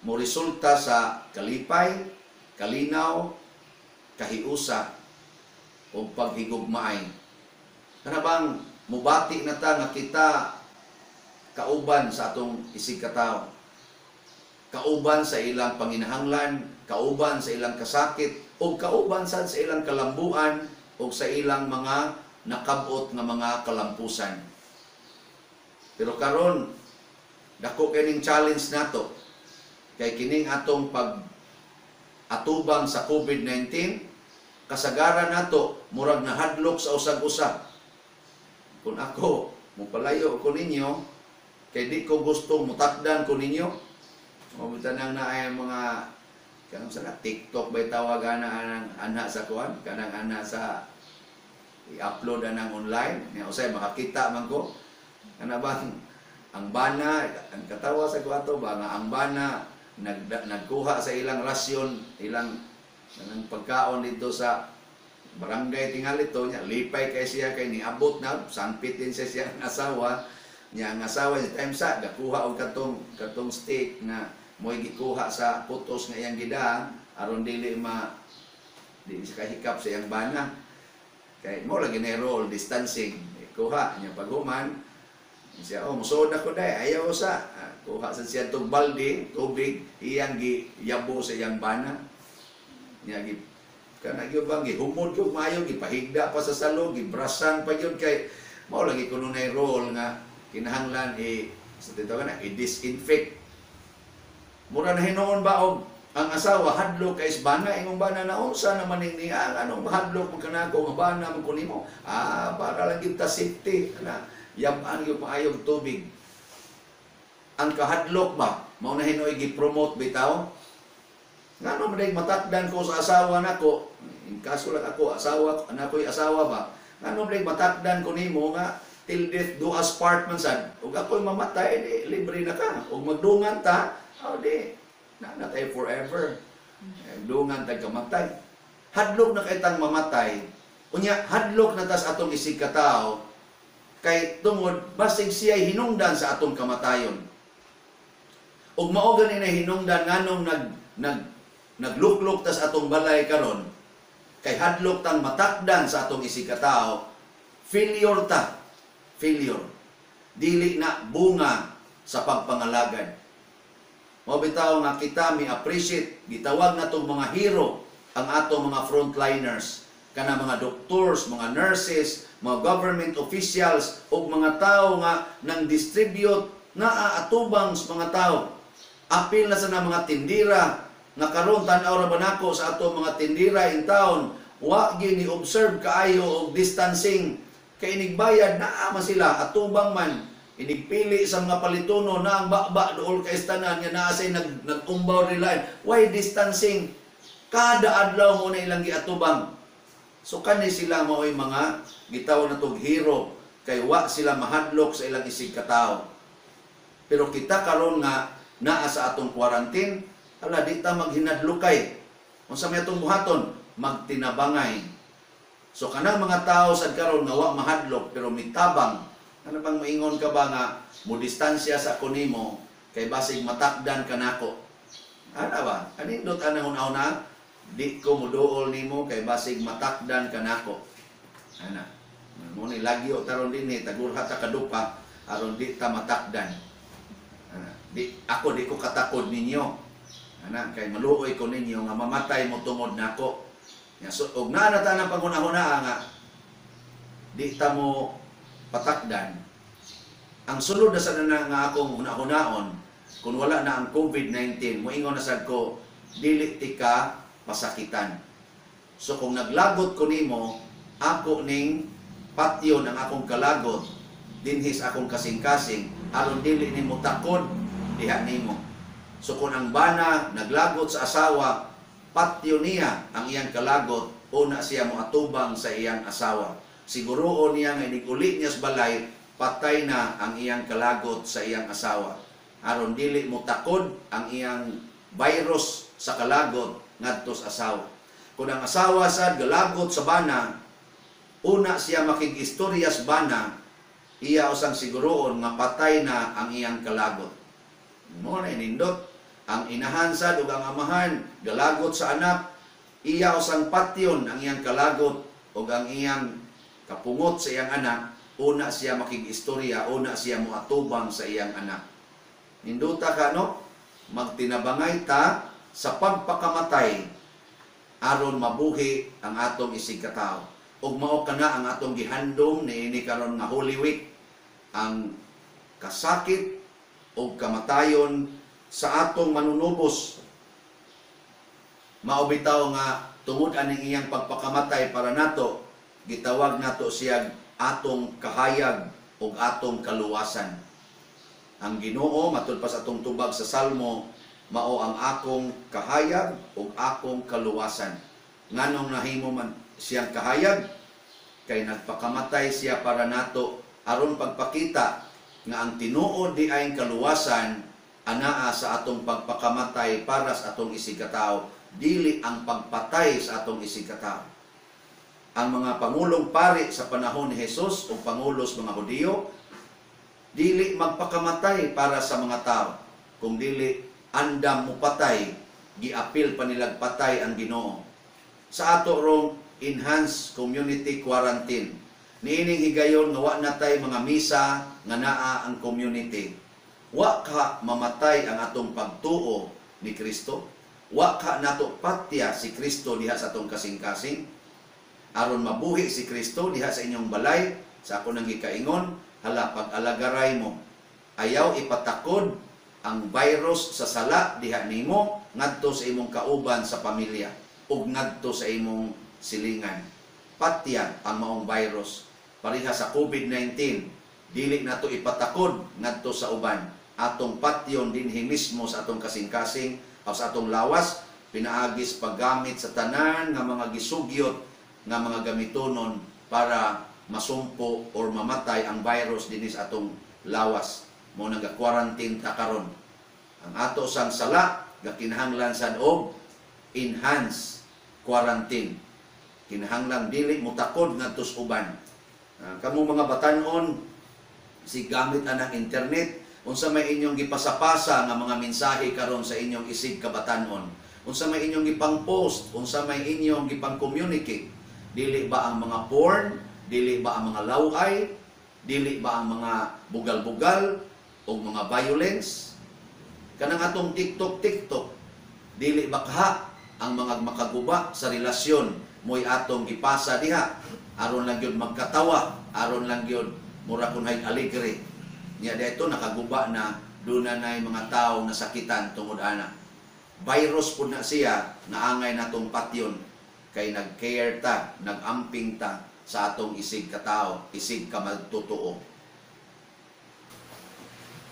[SPEAKER 1] mo resulta sa kalipay, kalinaw, kahiusa o paghigugmaay. Kana bang mubati na ta nga kita kauban sa atong isig katawo? Kauban sa ilang panginahanglan, kauban sa ilang kasakit, o kauban sad sa ilang kalambuan o sa ilang mga nakabot nga mga kalampusan. Pero karon, dako kining challenge nato kay kining atong pag atubang sa COVID-19, kasagaran nato murag nahadlok sa usag-usa. Kung ako mopalayo ko ninyo kay di ko gusto mutakdan ko ninyo. O nang naay mga kanang sa TikTok bay tawag ana anang ana sa kuan, kanang ana sa i-upload anang online nya, usay makakita man ko kana bang ang bana, ang katawa sa kuato ba nga ang bana nagkuha sa ilang rasyon, ilang kanang pagkaon dito sa barangay tingali to nya. Lipay kay siya kay niabot na, sangpit din siya siyang asawa niya. Ang asawa niya time sa gakuha og katong steak nga mo'y gikuha sa putos nga iyang gida aron dili ma di siya kahikap sa iyang bana kay mo lagi na role distancing. Kuha niya, paghuman siya, "Oh, musuod ako day." "Ayaw sa." Ah, kuha sa siya tug balde tubig, iyang giyabo sa iyang bana niya, gi kana gyud bang gihumod gyud maayo, gipahigda pa sa salog, gibrasan pa gyud kay mao lagi kuno nay role nga kinahanglan i sa titawagan na i-disinfect. Mura na hinuon ba og ang asawa hadlok kay bana, ingong bana na, "Unsa naman ning niya, anong hadlok man kanako nga bana man ko nimo?" "Ah, para lang gyud ta safety na yab-an gyud maayog tubig." Ang kahadlok ba mao na hinuoy gi-promote bitaw? Ngano man day matakdan ko sa asawa nako? In kaso lang ako asawa, anakoy asawa ba, ngano man day matakdan ko nimo nga till death do us part man sad, ug ako'y mamatay, di libre na ka, ug magdungan ta, oh, di na na tayo forever. Eh, dungan tag kamatay. Hadlok na kay tang mamatay. Unya hadlok na tas atong isig katao kay tungod basig siya'y hinungdan sa atong kamatayon. Ug mao gani na hinungdan nganong nag nag nagluklok tas atong balay karon kay hadlok tang matakdan sa atong isig katao. Failure ta, failure. Dili na bunga sa pagpangalagad. Mao bitaw nga kita mi appreciate, gitawag natong mga hero ang atong mga frontliners, kana mga doctors, mga nurses, mga government officials ug mga tao nga nang distribute naa atubang sa mga tao. Apil na sa na mga tindira nga karon tan-aw ra ba nako sa atong mga tindira in town, wa gyud ni observe kaayo og distancing kay inigbayad naa man sila atubang man, inigpili sa mga palituno na ang baba dool kay tanan nga naa say nag-umbaw nila. Why distancing? Kada adlaw mo na ilang giatubang. So kani sila mao'y mga gitawag natog hero kay wa sila mahadlok sa ilang isig katao. Pero kita karon nga naa sa atong quarantine, ala, di ta maghinadlokay. Unsa may atong buhaton? Magtinabangay. So kanang mga tao sad karon nga wa mahadlok pero mitabang, ano bang maingon ka ba nga mo distansya sa ako nimo kay basig matakdan ka nako? Ana ba? Anindot anang una-una? Di ko muduol nimo kay basig matakdan ka nako. Ana. Mo ni lagyo taron dinhi, tagurha ta kadupa aron di ta matakdan. Ana. Di ako, di ko katakod ninyo. Ana, kay maluoy ko ninyo nga mamatay mo tungod nako. Ya, so og naa na ta ng pangunahuna nga di ta mo patakdan. Ang sulod na sa na nga akong hunahunaon, Kung wala na ang COVID-19, moingon na sad ko, dili tika pasakitan. So kung naglagot ko nimo, ako ning patyon ang akong kalagot dinhi sa akong kasing-kasing aron dili nimo takod diha nimo. So kung ang bana naglagot sa asawa, patyon niya ang iyang kalagot, una siya moatubang sa iyang asawa. Siguroon niya nga inig uli niya sa balay, patay na ang iyang kalagot sa iyang asawa. Aron dili mo takod ang iyang virus sa kalagot ngadto sa asawa. Kung ang asawa sad galagot sa bana, una siya makig-istorya sa bana, iya usang siguroon nga patay na ang iyang kalagot. Mo na nindot ang inahan sad ug ang amahan galagot sa anak, iya usang patyon ang iyang kalagot ug ang iyang kapungot sa iyang anak, una siya makig-istorya, una siya moatubang sa iyang anak. Ninduta ka, no? Magtinabangay ta sa pagpakamatay aron mabuhi ang atong isig katawo. Ug mao kana ang atong gihandom niini karon nga Holy Week, ang kasakit ug kamatayon sa atong manunubos. Mao bitaw nga tungod aning iyang pagpakamatay para nato, gitawag nato siya atong kahayag ug atong kaluwasan. Ang Ginoo, matud pa sa atong tubag sa Salmo, mao ang akong kahayag ug akong kaluwasan. Nganong nahimo man siyang kahayag? Kay nagpakamatay siya para nato aron pagpakita nga ang tinuod di ay kaluwasan anaa sa atong pagpakamatay para sa atong isigkatao, dili ang pagpatay sa atong isigkatao. Ang mga pangulong pari sa panahon ni Jesus o pangulo sa mga Hudiyo, dili magpakamatay para sa mga tao. Kung dili andam mo patay, giapil pa nilag patay ang Ginoo. Sa ato rong enhanced community quarantine, niining higayon nga wa natay mga misa nga naa ang community. Wa ka mamatay ang atong pagtuo ni Kristo. Wa ka nato patya si Kristo diha sa atong kasing-kasing. Aron mabuhi si Kristo diha sa inyong balay, sa ako nang gikaingon, hala, pag-alagaray mo. Ayaw ipatakod ang virus sa sala diha nimo ngadto sa imong kauban sa pamilya ug ngadto sa imong silingan. Patya ang maong virus. Pareha sa COVID-19, dili nato ipatakod ngadto sa uban. Atong patyon dinhi mismo sa atong kasing-kasing o sa atong lawas, pinaagis paggamit sa tanan nga mga gisugyot nga mga gamitonon para masumpo or mamatay ang virus dinhi sa atong lawas. Mo naga-quarantine ta karon. Ang ato sang sala gakinahanglan sad og enhanced quarantine. Kinahanglan dili mutakod ngadto sa uban. Kamo mga batan-on si gamit anang internet, unsa may inyong gipasapasa nga mga mensahe karon sa inyong isig kabatan-on? Unsa may inyong gipang-post? Unsa may inyong gipang-communicate? Dili ba ang mga porn? Dili ba ang mga laway? Dili ba ang mga bugal-bugal o mga violence? Kanang atong TikTok TikTok, dili ba kaha ang mga makaguba sa relasyon mo'y atong gipasa diha aron lang gyud magkatawa, aron lang gyud mura kun hay alegre niya dito nakaguba na duna nay mga tawo nasakitan tungod ana. Virus pud na siya naangay natong patyon kay nag-care ta, nag-amping ta sa atong isig katao, isig kamagtotoo.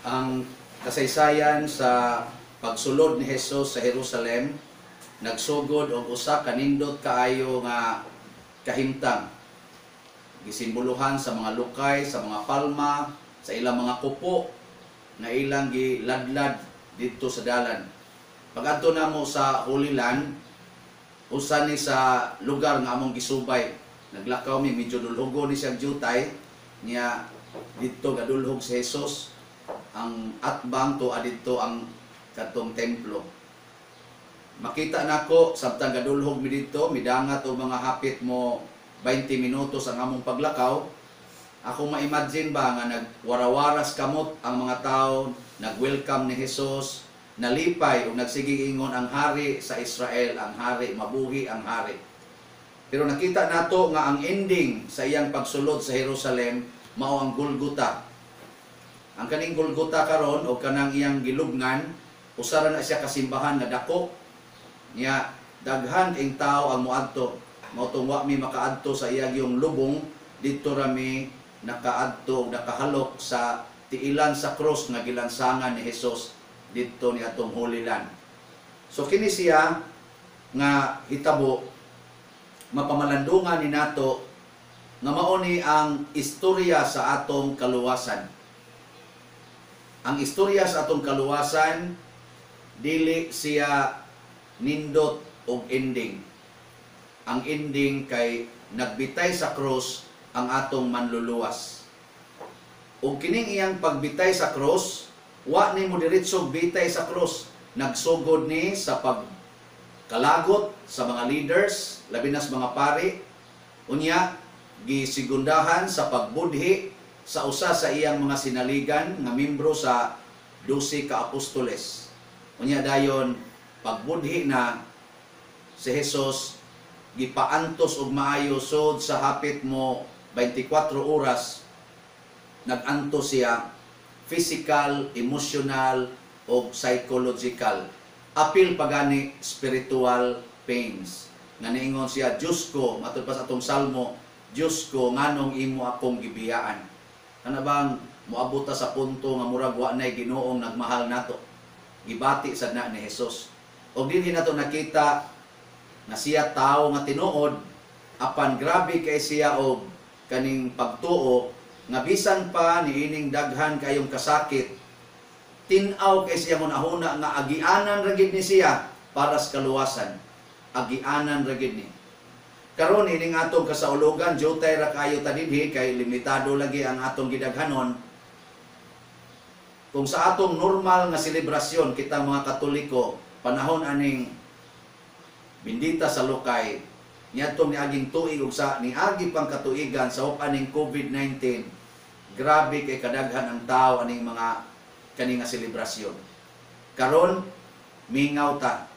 [SPEAKER 1] Ang kasaysayan sa pagsulod ni Jesus sa Jerusalem nagsugod og usa ka nindot kaayo nga kahimtang. Gisimboluhan sa mga lukay, sa mga palma, sa ilang mga kupo na ilang giladlad didto sa dalan. Pag-adto namo sa Holy Land, usa ni sa lugar nga among gisubay. Naglakaw mi, medyo dulhugo ni siyang jutay niya didto gadulhog si Jesus ang atbang to adidto ang kadtong templo. Makita nako samtang gadulhog mi didto, midangat og mga hapit mo 20 minutos ang among paglakaw. Ako ma-imagine ba nga nagwarawaras kamot ang mga tao, nag-welcome ni Jesus, nalipay ug nagsigig ingon ang hari sa Israel, ang hari, mabuhi ang hari. Pero nakita nato nga ang ending sa iyang pagsulod sa Jerusalem mao ang Golgotha. Ang kaning Golgota karon o kanang iyang gilubngan, usa ra na siya kasimbahan nga dako. Nya daghan ing tao ang moadto. Mao tong wa mi makaadto sa iyang yung lubong, didto ra mi nakaadto og nakahalok sa tiilan sa krus nga gilansangan ni Jesus didto ni atong Holy Land. So kini siya nga hitabo, mapamalandungan ni nato nga mao ni ang istorya sa atong kaluwasan. Ang istorya sa atong kaluwasan, dili siya nindot og ending. Ang ending kay nagbitay sa krus ang atong Manluluwas. Ug kining iyang pagbitay sa krus, wa ni mo diretsong bitay sa krus. Nagsugod ni sa pagkalagot sa mga leaders, labi na sa mga pari. Unya, gisigundahan sa pagbudhi sa usa sa iyang mga sinaligan nga membro sa 12 ka apostoles. Unya dayon, pagbudhi na si Jesus, gipaantos og maayo sod sa hapit mo 24 oras nagantos siya, physical, emotional o psychological. Apil pagani spiritual pains. Nga niingon siya, "Diyos ko," matud pa sa atong salmo, "Diyos ko, nganong imo akong gibiyaan?" Kana bang moabot ta sa punto nga murag wa nay Ginoong nagmahal nato? Gibati sad na ni Jesus. Og dinhi nato nakita nga siya tao nga tinuod, apan grabe kay siya og kaning pagtuo nga bisan pa niining daghan kayong kasakit, tin-aw kay siya hunahuna nga agianan ra gid ni siya para sa kaluwasan. Agianan ra gid ni. Karon, ining atong kasaulogan, jutay ra kayo ta dinhi kay limitado lagi ang atong gidaghanon. Kung sa atong normal nga selebrasyon, kitang mga Katoliko, panahon aning Bendita sa Lukay, niadtong niaging tuig ug sa niagi pang katuigan sa aning COVID-19, grabe kay kadaghan ang tao aning mga kani nga selebrasyon. Karon mingaw ta.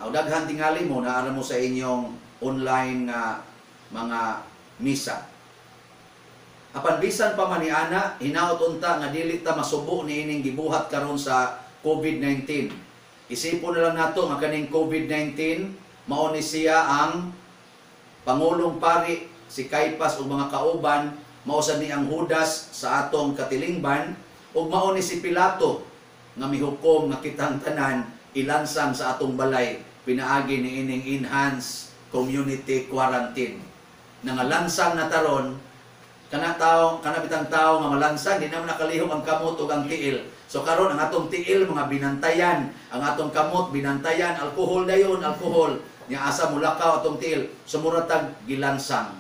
[SPEAKER 1] Aw daghan tingali mo naa mo sa inyong online nga mga misa. Apan bisan pa man ni ana, hinaot unta nga dili ta masubo niining gibuhat karon sa COVID-19. Isipon na lang nato nga kaning COVID-19 mao ni siya ang pangulong pari, si Caiphas ug mga kauban, mao sad ni ang Judas sa atong katilingban, ug mao ni si Pilato nga mihukom nga kitang tanan ilansang sa atong balay pinaagi ni ining enhanced community quarantine. Nangalansang na taron kana tao, kana bitang tao nga malansang, di naman nakalihok ang kamot ug ang tiil. So karon ang atong tiil mga binantayan, ang atong kamot binantayan, alkohol dayon, alkohol. Nya asa mulakaw atong tiil, sumura tag gilansang.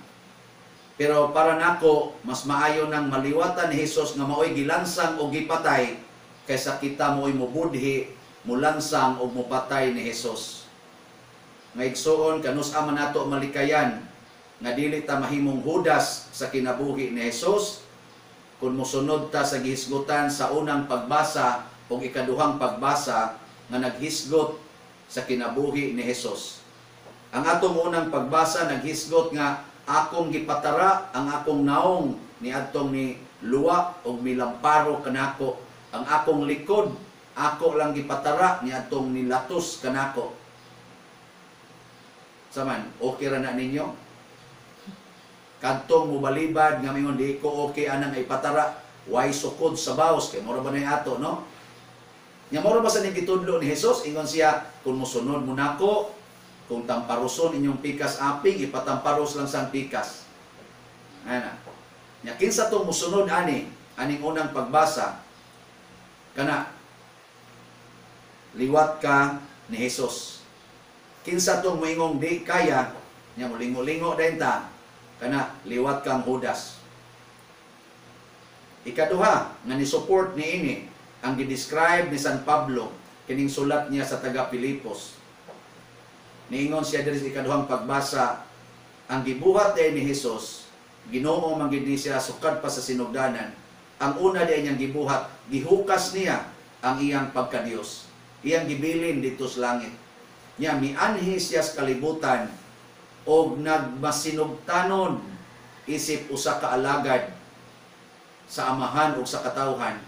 [SPEAKER 1] Pero para nako, mas maayo nang maliwatan ni Jesus nga maoy gilansang o gipatay kaysa kita mo'y mubudhi, mulansang o mupatay ni Jesus. Nga igsuon, kanus-a man nato malikayan nga dili ta mahimong Judas sa kinabuhi ni Jesus kung mosunod ta sa gihisgutan sa unang pagbasa o ikaduhang pagbasa nga naghisgot sa kinabuhi ni Jesus. Ang atong unang pagbasa naghisgot nga akong gipatara ang akong naong niadtong ni luwa og milamparo kanako. Ang akong likod ako lang gipatara niadtong nilatos kanako. Saman, okay ra na ninyo? Kadtong mobalibad nga mingon di ko okay anang ipatara, way sukod sa baos kay mura ba na ato, no? Nya mura ba sa ning gitudlo ni Jesus? Ingon siya, kung mosunod mo nako, kung tamparuson inyong pikas aping, ipatamparos lang sang pikas. Ana. Nya kinsa tong mosunod ani aning unang pagbasa, kana liwat ka ni Jesus. Kinsa tong moingong di kaya, nya molingo-lingo dayon ta, kana liwat kang Judas. Ikaduha nga ni support niini ang gi-describe ni San Pablo kining sulat niya sa taga Filipos. Niingon siya diri sa ikaduhang pagbasa, ang gibuhat day ni Jesus, Ginoo man gid ni siya sukad pa sa sinugdanan. Ang una day niyang gibuhat, gihukas niya ang iyang pagkadiyos. Iyang gibilin dito sa langit. Nya mianhi siya sa kalibutan og nagmasinugtanon isip usa ka alagad sa Amahan ug sa katawhan.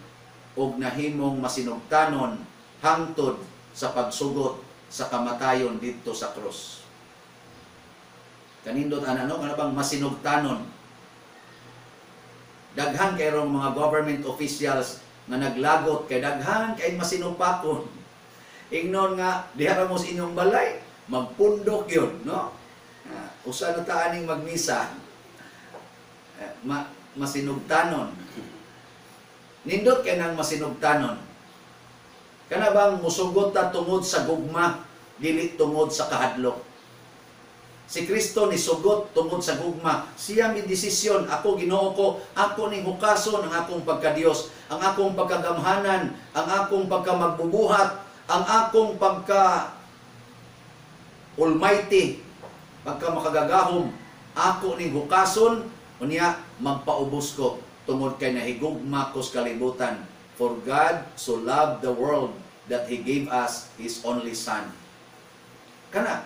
[SPEAKER 1] ug nahimong masinugtanon hangtod sa pagsugot sa kamatayon didto sa krus. Kanindot ana, no, kana bang masinugtanon? Daghan kay rong mga government officials nga naglagot kay daghan kay masinupakon. Ingnon nga diha ra mo sa inyong balay, magpundok yun, no? Usa na ta aning magmisa. Eh, masinugtanon. Nindot kay nang masinugtanon. Kana bang musugot ta tungod sa gugma, dili tungod sa kahadlok. Si Kristo ni sugot tungod sa gugma. Siya mi desisyon, ako Ginoo ko, ako ning hukason ang akong pagkadiyos, ang akong pagkagamhanan, ang akong pagkamagbubuhat, ang akong pagka almighty, pagka makagagahom, ako ning hukason, unya magpaubos ko tungod kay nahigugma ko sa kalibutan. For God so loved the world that He gave us His only Son. Kana,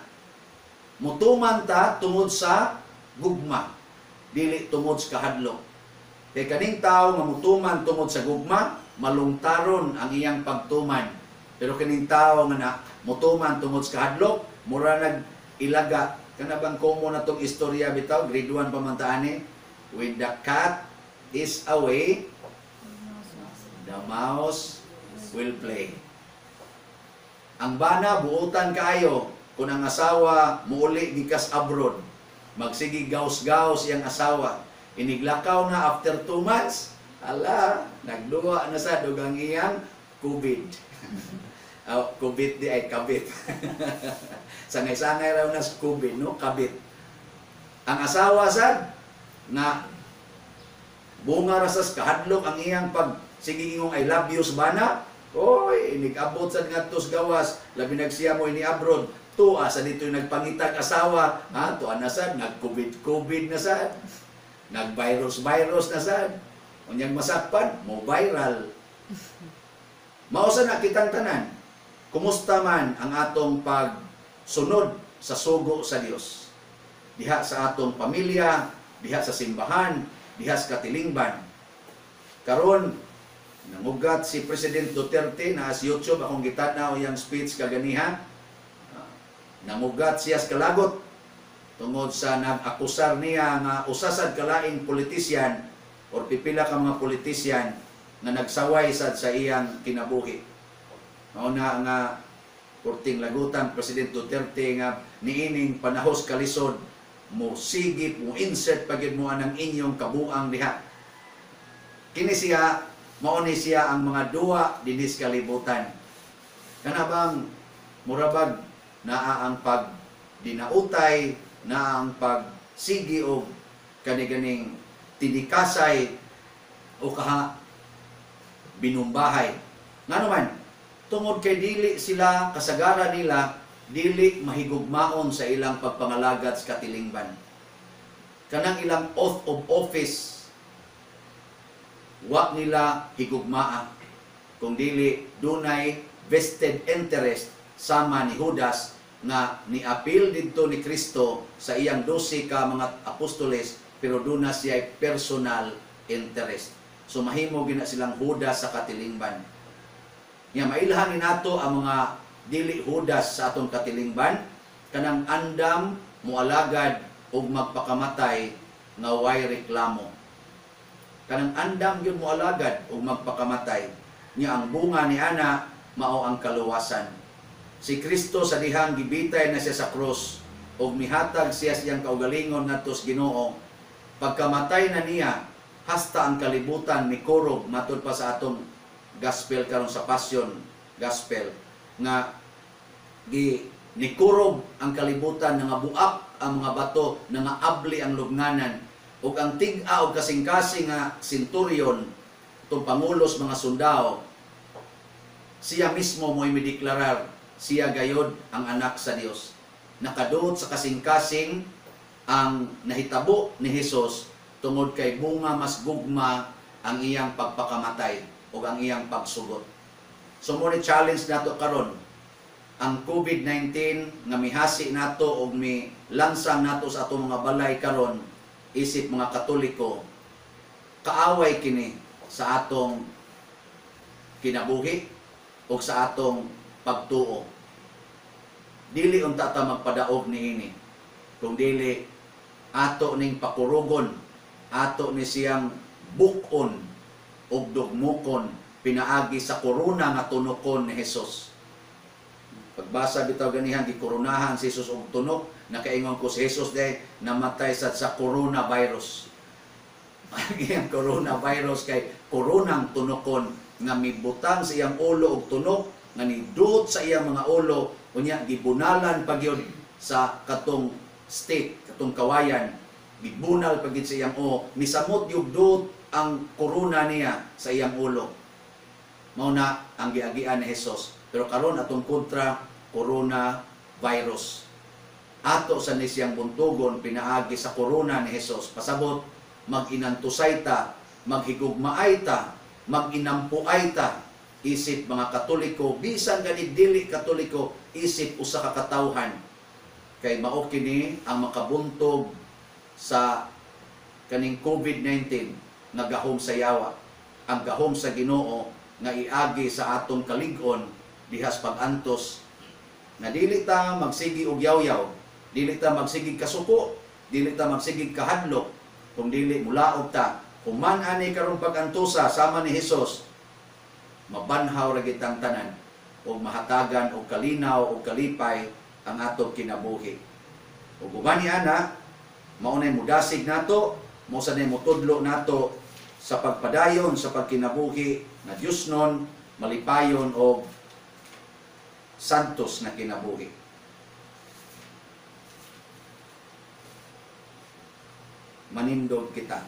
[SPEAKER 1] mutuman ta tungod sa gugma, dili tungod sa kahadlok. Kay kaning tao nga mutuman tungod sa gugma, malungtaron ang iyang pagtuman. Pero kining tao nga na mutuman tungod sa kahadlok, mura nag ilaga. Kana bang common na tong istorya bitaw, grade 1 pa man ta ani? When the cat is away, the mouse will play. Ang bana buutan kaayo kung ang asawa muuli gikas abroad. Magsige gaws-gaws iyang asawa. Iniglakaw na after 2 months, ala, nagduwa na sa dugang iyang COVID. Oh, COVID di ay kabit. Sangay-sangay raw na sa COVID, no? Kabit. Ang asawa sad na bunga ra sa kahadlok ang iyang pag sige ingong "I love you" sa bana. Oy, inigabot sad ngadto sa gawas, labi nagsiya mo ini abroad. Tuwa sa dito yung nagpangitag asawa, ha? Tuwa na sad, nag-COVID-COVID na sad. Nag-virus-virus na sad. Unyang masakpan, mo viral. Mao sa na kitang tanan. Kumusta man ang atong pagsunod sa sugo sa Dios? Diha sa atong pamilya, diha sa simbahan, diha sa katilingban. Karon nangugat si President Duterte na sa YouTube, akong gitan-aw iyang speech kaganiha. Nangugat siya sa kalagot tungod sa nag-akusar niya nga usa sad kalaing politician or pipila ka mga politician nga nagsaway sad sa iyang kinabuhi. Mao na nga kurting lagutan President Duterte nga niining panahos kalisod, mo sige mo insert pagid mo anang inyong kabuang diha. Kini siya, mao ni siya ang mga duwa dinhi sa kalibutan. Kana bang murabag naa ang pag dinautay, naa ang pagsigi og kani-ganing tinikasay o kaha binumbahay. Ngano man, tungod kay dili sila, kasagaran nila dili mahigugmaon sa ilang pagpangalagad sa katilingban. Kanang ilang oath of office, wa nila higugmaa kung dili dunay vested interest, sama ni Judas nga niapil didto ni Kristo sa iyang 12 ka mga apostoles, pero duna siya personal interest. So mahimo gina silang Judas sa katilingban. Nga mailhan ni nato ang mga dili Judas sa atong katilingban, kanang andam moalagad og magpakamatay nga way reklamo. Kanang andam gyud moalagad og magpakamatay. Nya ang bunga ni ana mao ang kaluwasan. Si Kristo, sa dihang gibitay na siya sa krus ug mihatag siya siyang kaugalingon ngadto sa Ginoo, pagkamatay na niya, hasta ang kalibutan mikurog, matud pa sa atong gospel karon sa Passion Gospel nga gi nikurog ang kalibutan, nga buak ang mga bato, nga abli ang lubnganan, ug ang tig-a og kasing-kasing nga centurion, itong pangulos mga sundao, siya mismo mo'y mideklarar, siya gayod ang anak sa Dios. Nakaduot sa kasing-kasing ang nahitabo ni Hesus tungod kay bunga mas gugma ang iyang pagpakamatay o ang iyang pagsugot. So mo ni challenge nato karon, ang COVID-19 nga mihasi nato og mi lansang nato sa atong mga balay karon isip mga Katoliko, kaaway kini sa atong kinabuhi o sa atong pagtuo. Dili unta ta magpadaog niini, kung dili ato ning pakurugon, ato ni siyang bukon ug dugmukon pinaagi sa korona nga tunokon ni Jesus. Pagbasa bitaw ganihan, gikoronahan si Jesus og tunok, nakaingon ko si Jesus day namatay sad sa coronavirus. Ang coronavirus kay koronang tunokon nga mibutang sa iyang ulo og tunok nga niduot sa iyang mga ulo, unya gibunalan pa gyud sa katong stick, katong kawayan, gibunal pa gyud sa iyang ulo, misamot gyud duot ang korona niya sa iyang ulo. Mao na ang giagian ni Jesus. Pero karon atong kontra coronavirus. Ato sa ni siyang buntugon pinaagi sa korona ni Jesus. Pasabot, mag-inantusay ta, maghigugmaay ta, mag-inampuay ta, isip mga Katoliko, bisan gani dili Katoliko, isip usa ka katawhan. Kay mao kini ang makabuntog sa kaning COVID-19 nga gahom sa yawa. Ang gahom sa Ginoo nga iagi sa atong kalig-on dihas pag-antos nga dili ta magsigi og yaw-yaw, dili ta magsigi kasuko, dili ta magsigi kahadlok, kung dili mulaog ta. Human ani karong pag-antosa sama ni Hesus, mabanhaw ra gid tang tanan ug mahatagan og kalinaw og kalipay ang atong kinabuhi. Ug uban ni ana, mao nay mudasig nato, mao sa nay motudlo nato sa pagpadayon sa pagkinabuhi nga Diyosnon, malipayon og santos na kinabuhi. Manindog kita.